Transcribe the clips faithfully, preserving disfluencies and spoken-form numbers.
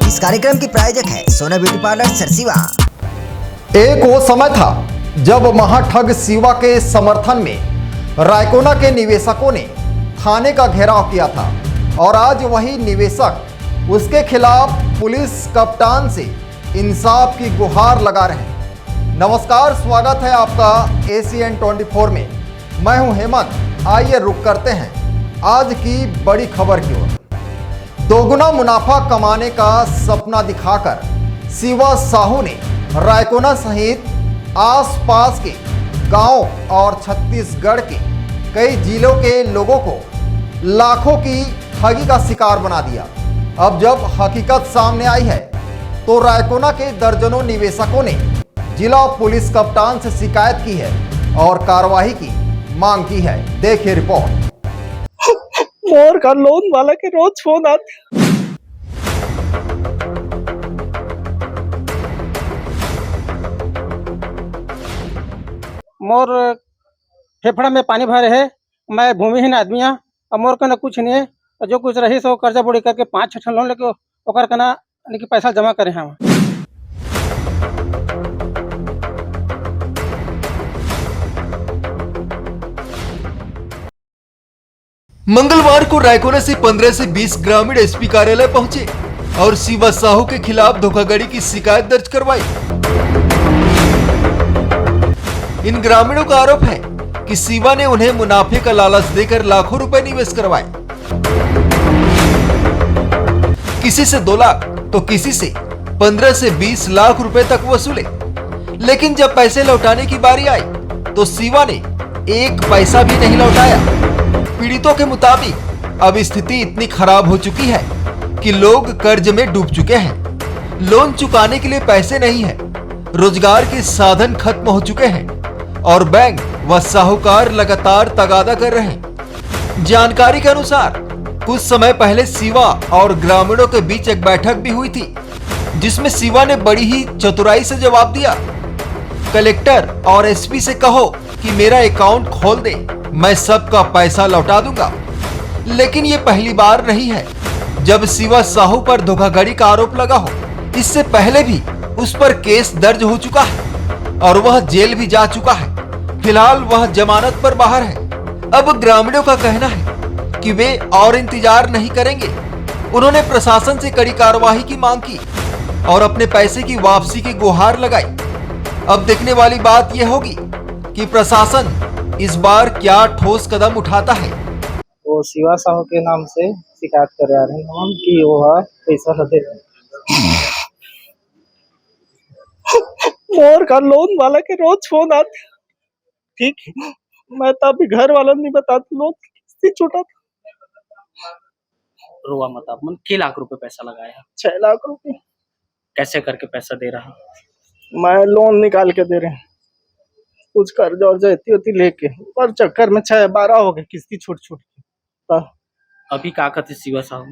इस कार्यक्रम की प्रायोजक है सोना ब्यूटी पार्लर सरसीवा। एक वो समय था जब महाठग शिवा के समर्थन में रायकोना के निवेशकों ने थाने का घेराव किया था और आज वही निवेशक उसके खिलाफ पुलिस कप्तान से इंसाफ की गुहार लगा रहे हैं। नमस्कार, स्वागत है आपका एसीएन ट्वेंटी फोर में। मैं हूं हेमंत। आइए रुक करते हैं आज की बड़ी खबर की ओर। दोगुना मुनाफा कमाने का सपना दिखाकर शिवा साहू ने रायकोना सहित आसपास के गांव और छत्तीसगढ़ के कई जिलों के लोगों को लाखों की ठगी का शिकार बना दिया। अब जब हकीकत सामने आई है तो रायकोना के दर्जनों निवेशकों ने जिला पुलिस कप्तान से शिकायत की है और कार्रवाई की मांग की है। देखिए रिपोर्ट। मोर घर लोन वाला के रोज फोन आथे। मोर फेफड़ा में पानी भरे हे, मैं भूमिहीन आदमी हूँ। अब मोर कना कुछ नहीं है, जो कुछ रही सो कर्जा बोड़ी करके पाँच छः ठन लोन लेके ओकर कना यानी कि पैसा जमा करे हवं। मंगलवार को रायकोना से पन्द्रह से बीस ग्रामीण एसपी कार्यालय पहुंचे और शिवा साहू के खिलाफ धोखाधड़ी की शिकायत दर्ज करवाई। इन ग्रामीणों का आरोप है कि शिवा ने उन्हें मुनाफे का लालच देकर लाखों रुपए निवेश करवाए। किसी से दो लाख तो किसी से पन्द्रह से बीस लाख रुपए तक वसूले, लेकिन जब पैसे लौटाने की बारी आई तो शिवा ने एक पैसा भी नहीं लौटाया। पीड़ितों के मुताबिक अब स्थिति इतनी खराब हो चुकी है कि लोग कर्ज में डूब चुके हैं, लोन चुकाने के लिए पैसे नहीं है, रोजगार के साधन खत्म हो चुके हैं और बैंक व साहूकार लगातार तगादा कर रहे हैं। जानकारी के अनुसार, कुछ समय पहले शिवा और ग्रामीणों के बीच एक बैठक भी हुई थी, जिसमें शिवा ने बड़ी ही चतुराई से जवाब दिया, "कलेक्टर और एसपी से कहो कि मेरा अकाउंट खोल दे, मैं सबका पैसा लौटा दूंगा।" लेकिन ये पहली बार नहीं है जब शिवा साहू पर धोखाधड़ी का आरोप लगा हो। इससे पहले भी उस पर केस दर्ज हो चुका है और वह जेल भी जा चुका है। फिलहाल वह जमानत पर बाहर है। अब ग्रामीणों का कहना है कि वे और इंतजार नहीं करेंगे। उन्होंने प्रशासन से कड़ी कार्रवाई की मांग की और अपने पैसे की वापसी की गुहार लगाई। अब देखने वाली बात यह होगी कि प्रशासन इस बार क्या ठोस कदम उठाता है। वो शिवा साहू के नाम से शिकायत करे आ रहे हैं हम कि वो है पैसा ला दे। मोर का लोन वाला के रोज फोन आथे, ठीक है, मैं तो अभी घर वाला नहीं बता, लोन की किस्ती छूटा था। रोवा मत आप मन, के लाख रुपए पैसा लगाया? छह लाख रुपए। कैसे करके पैसा दे रहा? मैं लोन निकाल के दे रहे हैं, कुछ कर्जा उर्जा इतनी होती लेके, पर चक्कर में छह बारह हो गए किस्ती छूट छूट के। तो अभी का कहते शिवा साहू?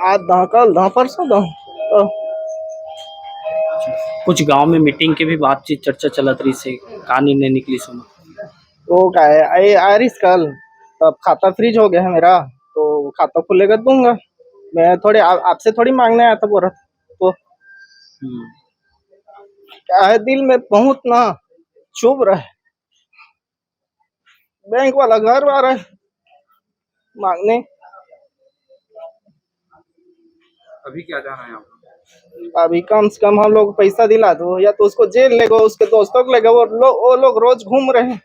आज दा, कल दा, परसों दा। तो कुछ गांव में मीटिंग के भी बातचीत चर्चा चलत रही से, का निर्णय निकली सुनो? वो का है, आए, आरिस कल, तब खाता फ्रीज हो गया है मेरा, तो खाता खुलेगा दूंगा। मैं थोड़े आ, आपसे थोड़ी मांगने आया था बोल रहा था। तो हम्म। क्या है, दिल में बहुत ना चुभ रहा है। बैंक वाला घर आ रहा है मांगने। अभी क्या चाह रहे हैं आप? अभी कम से कम हम लोग पैसा दिला दो, या तो उसको जेल ले गो, उसके दोस्तों को ले गो। वो लोग, वो लोग रोज घूम रहे हैं,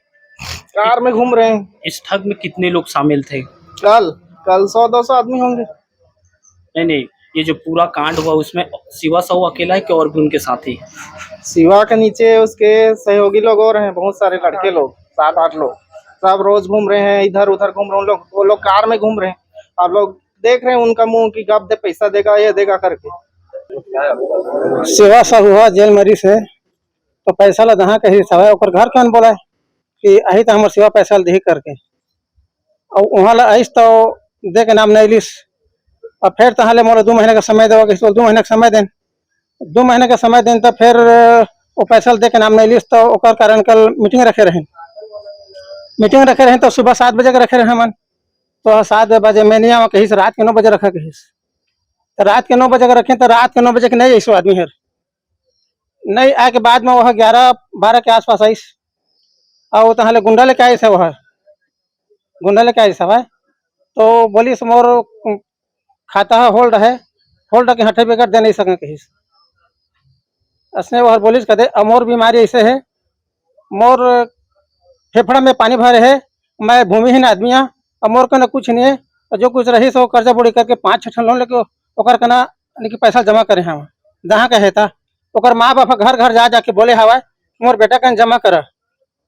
कार में घूम रहे हैं। इस ठग में कितने लोग शामिल थे? कल, कल सौ दो सौ आदमी होंगे। नहीं, नहीं, ये जो पूरा कांड हुआ, उसमें शिवा साहू अकेला है कि और भी उनके साथी? शिवा के नीचे उसके सहयोगी लोग और हैं, बहुत सारे लड़के लोग, सात आठ लोग, सब रोज घूम रहे हैं, इधर उधर घूम रहे हैं। उन लोग, वो लोग कार में घूम रहे हैं, आप लोग देख रहे हैं उनका मुंह कि कब दे पैसा देगा, ये देगा करके। शिवा साहू ह जेल में रिहिस हे, तो पैसा ला दहा कहिस हवय, ओकर घर के मन बोलाय कि आही त हमर शिवा पैसा ला दिही करके। अउ उहाँ ला आइस त दे के नाम नइ लिस। अब फेर तहाँ ले मोला दू महीना के समय देवा कहिस, त दू महीना के समय देन। दू महीना के समय देन त फेर वो पैसा ला दे के नाम नइ लिस, त ओकर कारण कल मीटिंग रखे रहेन। मीटिंग रखे रहेन त सुबह सात बजे के रखे रहेन हमन। तो सात बजे मैं नहीं आवा कहिस, रात के नौ बजे रखा कहिस। तो रात के नौ बजे अगर रखे तो रात के नौ बजे के नहीं आइस वो आदमी हर। नहीं आए के बाद में वह ग्यारह बारह के आसपास आइस। और वो तहाँ ले गुंडा लेके आइस है, वह गुंडा लेके आइस हवय। तो बोलिस मोर खाता ह होल्ड है, होल्ड के हटे बगैर दे नहीं सकें कहिस। असने वह बोलिस कदे अब मोर बीमारी ऐसे है, मोर फेफड़ा में पानी भरे है, मैं भूमिहीन आदमी हाँ, अब मोर कने कुछ नहीं है। और जो कुछ रहिस वो कर्जा बोड़ी करके पाँच छः ठन लोन लेके ओकर कना यानी कि पैसा जमा करे हवं। जहाँ कहे था ओकर माँ बाप घर घर जा जाके बोले हवय, मोर बेटा कन जमा करा।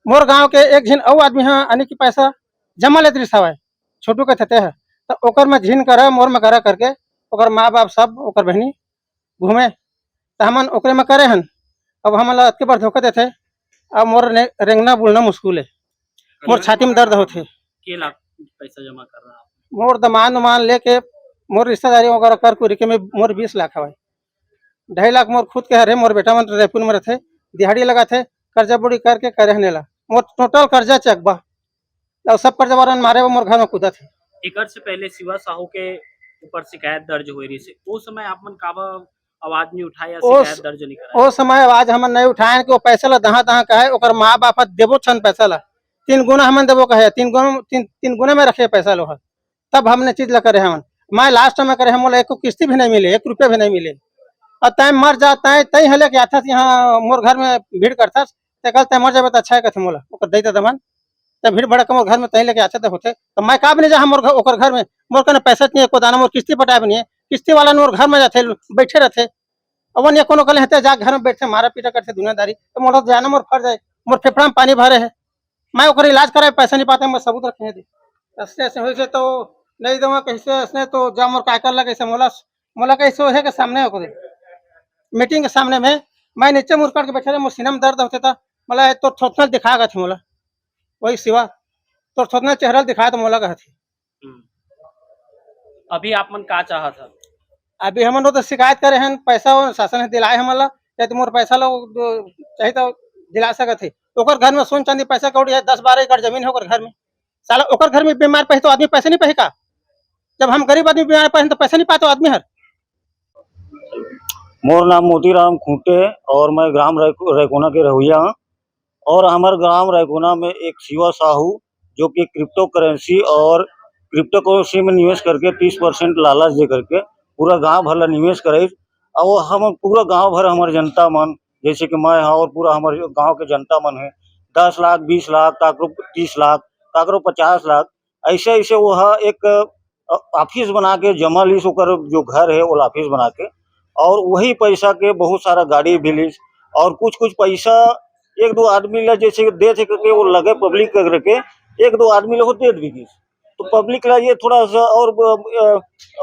मोर गांव के एक झिन अउ आदमी ह यानी कि पैसा जमा लेत रिस हवय, छोटू के थते ह। त ओकर में झिन करा, मोर में करा करके ओकर माँ बाप सब ओकर बहिनी घूमे, त हमन ओकरे में करे हन। अब हमन ला अतके बार धोखा देथे, अब मोर ने-, रेंगना बुलना मुश्किल है, मोर छाती में दर्द होथे। के लाख पैसा जमा कर रहा है? मोर दमान उमान लेके मोर रिश्तेदारी वगैरह कर कुरी के मैं मोर बीस लाख हवय। ढाई लाख मोर खुद के हरे, मोर बेटा मन रायपुर में रथे, दिहाड़ी लगाथे, कर्जा बुड़ी करके करे हन एला। मोर टोटल कर्जा चकबा, अउ सब कर्जा वाला मन मारे बर मोर घर में कूदत हे। एकर से पहले शिवा साहू के ऊपर शिकायत दर्ज होए रहिस हे, ओ समय आप मन काबर आवाज नहीं उठाए या ओ शिकायत स-, दर्ज नहीं कराए? ओ समय आवाज हमन नहीं उठाए कि वो पैसा ला दहा दहा कहे, ओकर माँ बाप ह देबो छन पैसा ला, तीन गुना हमन देबो कहे, तीन गुना, तीन, तीन गुना में रखे पैसा लो ह। तब हमने चीज ला करे हमन। मैं लास्ट में करे हम, मोला एको किस्ती भी नहीं मिले, एक रुपया भी नहीं मिले। और तैं मर जा, तैं, तैं हले के आथस यहाँ मोर घर में भीड़ करथस, ते कल तैं मर जाबे त अच्छा है कथे मोला, ओकर दई ददा मन। तैं भीड़ भड़क के मोर घर में तैं लेके आथे त होथे, त मैं का भी नहीं जा मोर घर, ओकर घर में, मोर कने पैसा नहीं है, एको दाना मोर किस्ती पटाए भी नहीं है, किस्ती वाला मोर घर में जाथे, बैठे रहथे। अब वो नहीं कोनो कले हते जा घर में बैठे, मारा पीटा करथे दुनियादारी, त मोला जाना मोर फर्ज है, मोर फेफड़ा में पानी भरे है। मैं ओकर इलाज कराए पैसा नहीं पाते, मैं सबूत रखे हैं दे। ऐसे, ऐसे होइसे तो नहीं दूंगा, कैसे ऐसे तो जा मोर काय कर लगे, ऐसे मोला, मोला कैसे है के सामने ओकरे मीटिंग के सामने में मैं नीचे मुड़ करके बैठे रहे, मोर सीना में दर्द होते था, मोला तो थोथना दिखा गए थे मोला, वही शिवा, तो थोथना चेहरा दिखाया तो मोला कहा थे। हम्म। अभी आप मन का चाहत हन? अभी हमन तो शिकायत करे हन, पैसा वो शासन ह दिलाए हमन ला, या तो मोर पैसा लो, दो, चाहे तो दिला सकत हे। ओकर घर में सोन चांदी पैसा कौड़ी है, दस बारह एकड़ जमीन है ओकर घर में। साला ओकर घर में बीमार पहे तो आदमी पैसा नहीं पहे का? जब हम गरीब आदमी बीमार पहे तो पैसा नहीं पातो आदमी हर। मोर नाम मोतीराम खूंटे है और मैं ग्राम रैको-, रैकोना के रहुइया हूँ। और हमर ग्राम रैकोना में एक शिवा साहू, जो कि क्रिप्टो करेंसी और क्रिप्टो करेंसी में निवेश करके तीस परसेंट लालच दे करके पूरा गांव भर ला निवेश कराइस। और हम पूरा गांव भर हमर जनता मन, जैसे कि मैं हाँ और पूरा हमर गांव के जनता मन है, दस लाख, बीस लाख, काकरो तीस लाख, काकरो पचास लाख, ऐसे ऐसे वो ह एक, अ, ऑफिस बना के जमा लीस, ओकर जो घर है वो ऑफिस बना के, और वही पैसा के बहुत सारा गाड़ी भी लीस, और कुछ कुछ पैसा एक दो आदमी ला जैसे देत हे करके वो लगे पब्लिक करके एक दो आदमी ला वो देत भी गिस। तो पब्लिक ला ये थोड़ा सा और ब-, अ,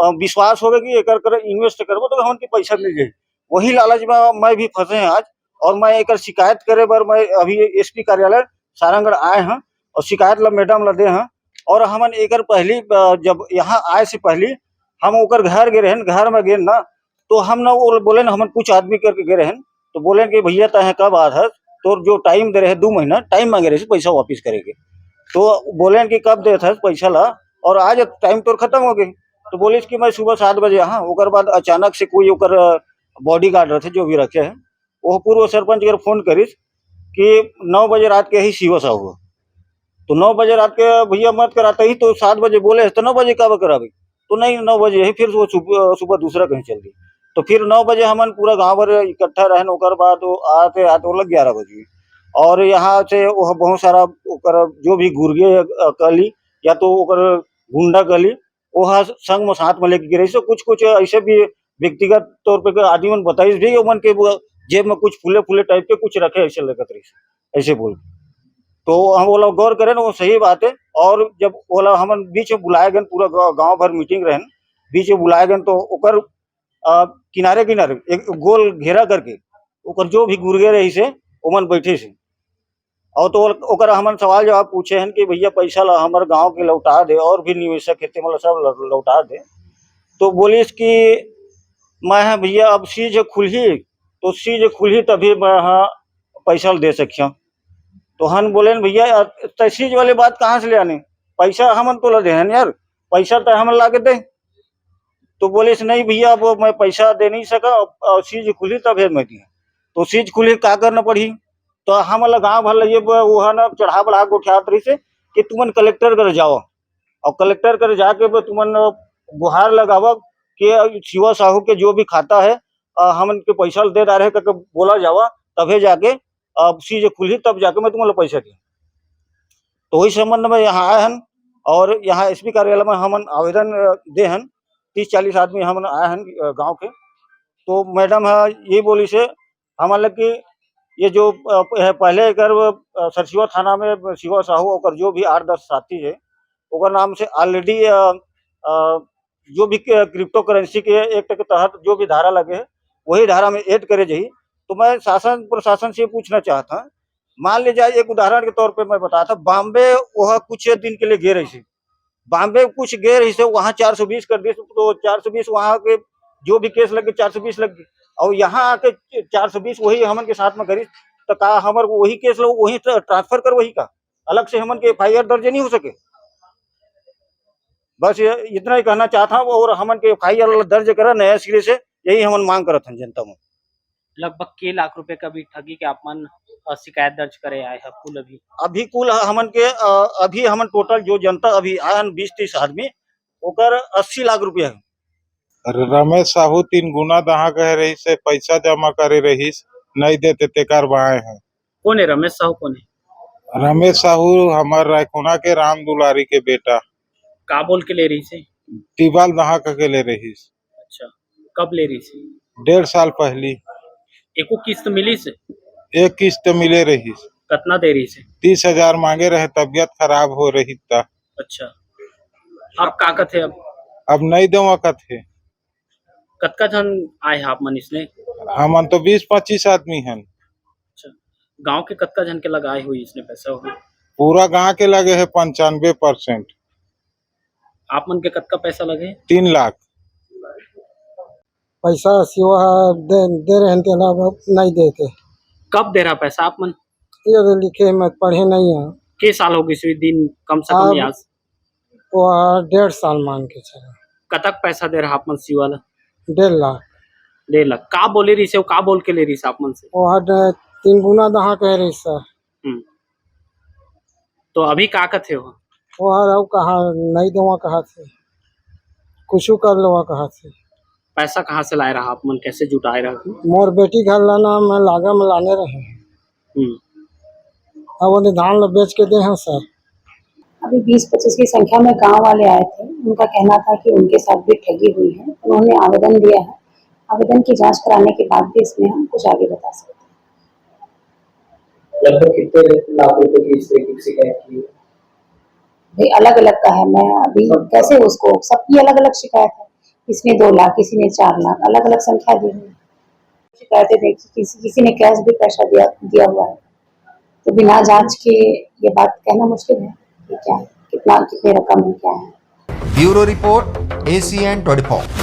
अ, विश्वास होवे कि एकर कर इन्वेस्ट करबो तो हमन के पैसा मिल जाए। वही लालच में मैं भी फंसे हैं आज, और मैं एकर शिकायत करे बर मैं अभी एसपी कार्यालय सारंगढ़ आए हैं और शिकायत ला मैडम ला दे हैं। और हमन एकर पहली, अ, जब यहाँ आए से पहली हम ओकर घर गे रहेन, घर में गेन ना, तो हम ना वो बोलेन, हमन कुछ आदमी करके गे रहेन, तो बोलेन कि भैया तय कब आत हस, तोर जो टाइम दे रहे दू महीना टाइम मांगे रहे पैसा वापिस करे के, तो बोलेन कि कब देत हस पैसा ला, और आज टाइम तोर खत्म हो गए। तो बोलिस कि मैं सुबह सात बजे यहाँ, ओकर बाद अचानक से कोई ओकर बॉडीगार्ड रहते जो भी रखे हैं, वो पूर्व सरपंच अगर फोन करिस कि नौ बजे रात के ही शिवा साहू, तो नौ बजे रात के भैया मत कराते ही तो सात बजे बोले हैं, तो नौ बजे काबर कराबे? तो नहीं, नौ बजे ही फिर वो सुबह, सुबह दूसरा कहीं चल दी। तो फिर नौ बजे हमन पूरा गांव भर इकट्ठा रहन, ओकर बाद वो आते, आते वो लग ग्यारह बजे। और यहाँ से वो बहुत सारा ओकर जो भी गुर्गे, अ, कहली या तो ओकर गुंडा कहली, वो ह संग में साथ में लेके गिरे। से कुछ, कुछ ऐसे भी व्यक्तिगत तौर पे आदमी मन बताइस भी, ओमन के वो जेब में कुछ फूले, फूले टाइप के कुछ रखे, ऐसे लगत रहिस, ऐसे बोल। तो हम ओला गौर करेन, वो सही बात है। और जब ओला हमन बीच में बुलाए गए, पूरा गाँव, गाँव भर मीटिंग रहन, बीच में बुलाए गए, तो ओकर, अ, किनारे, किनारे एक गोल घेरा करके ओकर जो भी गुर्गे रहिस हे, ओमन बैठे से। और तो ओकर हमन सवाल जवाब पूछे हन कि भैया, पैसा ला हमर गांव के लौटा दे, और भी निवेशक हे, ते मन ला सब ल-, लौटा दे। तो बोलिस कि मैं ह भैया, अब सीज खुलही, तो सीज खुलही तभी मैं ह पैसा ल दे सकिया। तो हम बोलेन, भैया, तय सीज वाले बात कहाँ से ले आने? पैसा हमन तोला देहन यार, पैसा तय हमन ला के दे। तो बोलिस, "नहीं भैया, अब मैं पैसा दे नहीं सकंव, अब, अब सीज खुलही तभे मैं दिहूं।" तो सीज खुलही का करना पड़ही? तो हमन ल गांव भर ल ये ब-, वो ह ना चढ़ा बढ़ा गोठियात रहिसे कि तुमन कलेक्टर कर जावा, अउ कलेक्टर कर जाके ब-, तुमन गुहार लगावा कि शिवा साहू के जो भी खाता हे, अ, हमन के पैसा ल दे डारे हे करके बोला जावा, तभे जाके अब सीज खुलही, तब जाके मैं तुमन ल पैसा दिहूं। तो वही संबंध में यहाँ आए हन अउ यहाँ एसपी कार्यालय में हमन आवेदन, अ, दे हन। तीस चालीस आदमी हमन आए हन, अ, गांव के। तो मैडम ह ये बोलिसे हमन ल कि ये जो, अ, प-, है पहले एकर, अ, सरसीवा थाना में शिवा साहू ओकर जो भी आठ दस साथी हे, ओकर नाम से already, अ, अ, जो भी क-, cryptocurrency के एक्ट के तहत जो भी धारा लगे हे, वही धारा में ऐड करे जाही। तो मैं शासन प्रशासन से ये पूछना चाहत हंव, मान लीजिए, एक उदाहरण के तौर पे मैं बताथंव, बॉम्बे वह कुछ दिन के लिए गे रहिसे, बॉम्बे कुछ गे रहिसे, वहां चार सौ बीस कर दिस, तो चार सौ बीस वहां के जो भी केस लग गे, चार सौ बीस लग गे, अउ यहाँ आके चार सौ बीस वही हमन के साथ में करिस, तो का हमर वही केस ल वही ट्रा-, ट्रांसफर करवाही का? अलग से हमन के एफआईआर दर्ज नहीं हो सके? बस ये इतना ही कहना चाहत हंव, अउ हमन के एफआईआर दर्ज करा नया सिरे से, यही हमन मांग करत हन जनता में। लगभग के लाख रुपए का भी ठगी के आप मन, अ, शिकायत दर्ज करे आए ह कुल अभी? अभी कुल ह-, हमन के, अ, अभी हमन टोटल जो जनता अभी आए हन बीस तीस आदमी, ओकर अस्सी लाख रुपया हे। र-, रमेश साहू तीन गुना दहा कहे रहिसे, पैसा जमा करे रहिस, नहीं देते तेकर बाए हैं। कौन है रमेश साहू, कौन है? रमेश साहू हमर रायकोना के राम दुलारी के बेटा। का बोल के ले रहिसे? टिबाल दहा कह के ले रहिस। अच्छा, कब ले रहिसे? डेढ़ साल पहली। एको किस्त मिलिसे? एक किस्त मिले रहिस। कतना दे रहिसे? तीस हजार मांगे रहे, तबियत खराब हो रही था। अच्छा, अब का कथे अब? अब नहीं देवा कथे। कतका झन आए ह आप मन इसने? हमन तो बीस पच्चीस आदमी हन। अच्छा, गांव के कतका झन के लगाए होही इसने पैसा हो? पूरा गांव के लगे हे पंचानबे परसेंट। आप मन के कतका पैसा लगे? तीन लाख। पैसा शिवा ह दे, दे रहे हैं, तेला अब नहीं देते। कब दे रहा पैसा आप मन? ये तो लिखे, मैं पढ़े नहीं है। के साल हो गई दिन, कम से कम अब याद? वो डेढ़ साल मान के चला। कतक पैसा दे रहा आप मन शिवा ला? डेढ़ लाख। डेढ़ लाख। का बोले रहिसे, वो का बोल के ले रहिसे आप मन से? वो हर तीन गुना दहा कहे रहिस सर। हम्म। तो अभी का कथे हो? वो हर अउ कहा नहीं देवा कहा थे, कुछ कर लेवा कहा थे। पैसा कहाँ से लाए रहा आप मन, कैसे जुटाए रहा? मोर बेटी घर लाना मैं लागा में लाने रहे। हम्म। अब उन्हें धान ला बेच के दे हैं सर। अभी बीस पच्चीस की संख्या में गांव वाले आए थे, उनका कहना था कि उनके साथ भी ठगी हुई है। उन्होंने आवेदन दिया है, आवेदन की जांच कराने के बाद भी इसमें हम कुछ आगे बता सकते हैं। लगभग कितने लाख रुपए की इस तरह की शिकायत की है? भाई, अलग अलग का है, मैं अभी कैसे उसको, सबकी अलग अलग शिकायत है। किसी ने दो लाख, किसी ने चार लाख, अलग अलग संख्या दी हुई है। शिकायतें देखी, किसी किसी ने कैश भी पैसा दिया दिया हुआ है। तो बिना जांच के ये बात कहना मुश्किल है कि क्या है, कितना, कितनी रकम है, क्या है। Bureau report, ACN twenty four।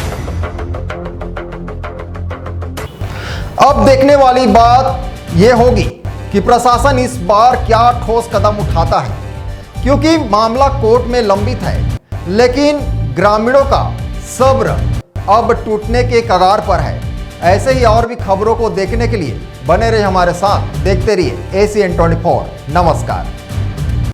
अब देखने वाली बात यह होगी कि प्रशासन इस बार क्या ठोस कदम उठाता है, क्योंकि मामला कोर्ट में लंबित है, लेकिन ग्रामीणों का सब्र अब टूटने के कगार पर है। ऐसे ही और भी खबरों को देखने के लिए बने रहिए हमारे साथ, देखते रहिए ACN twenty four। नमस्कार।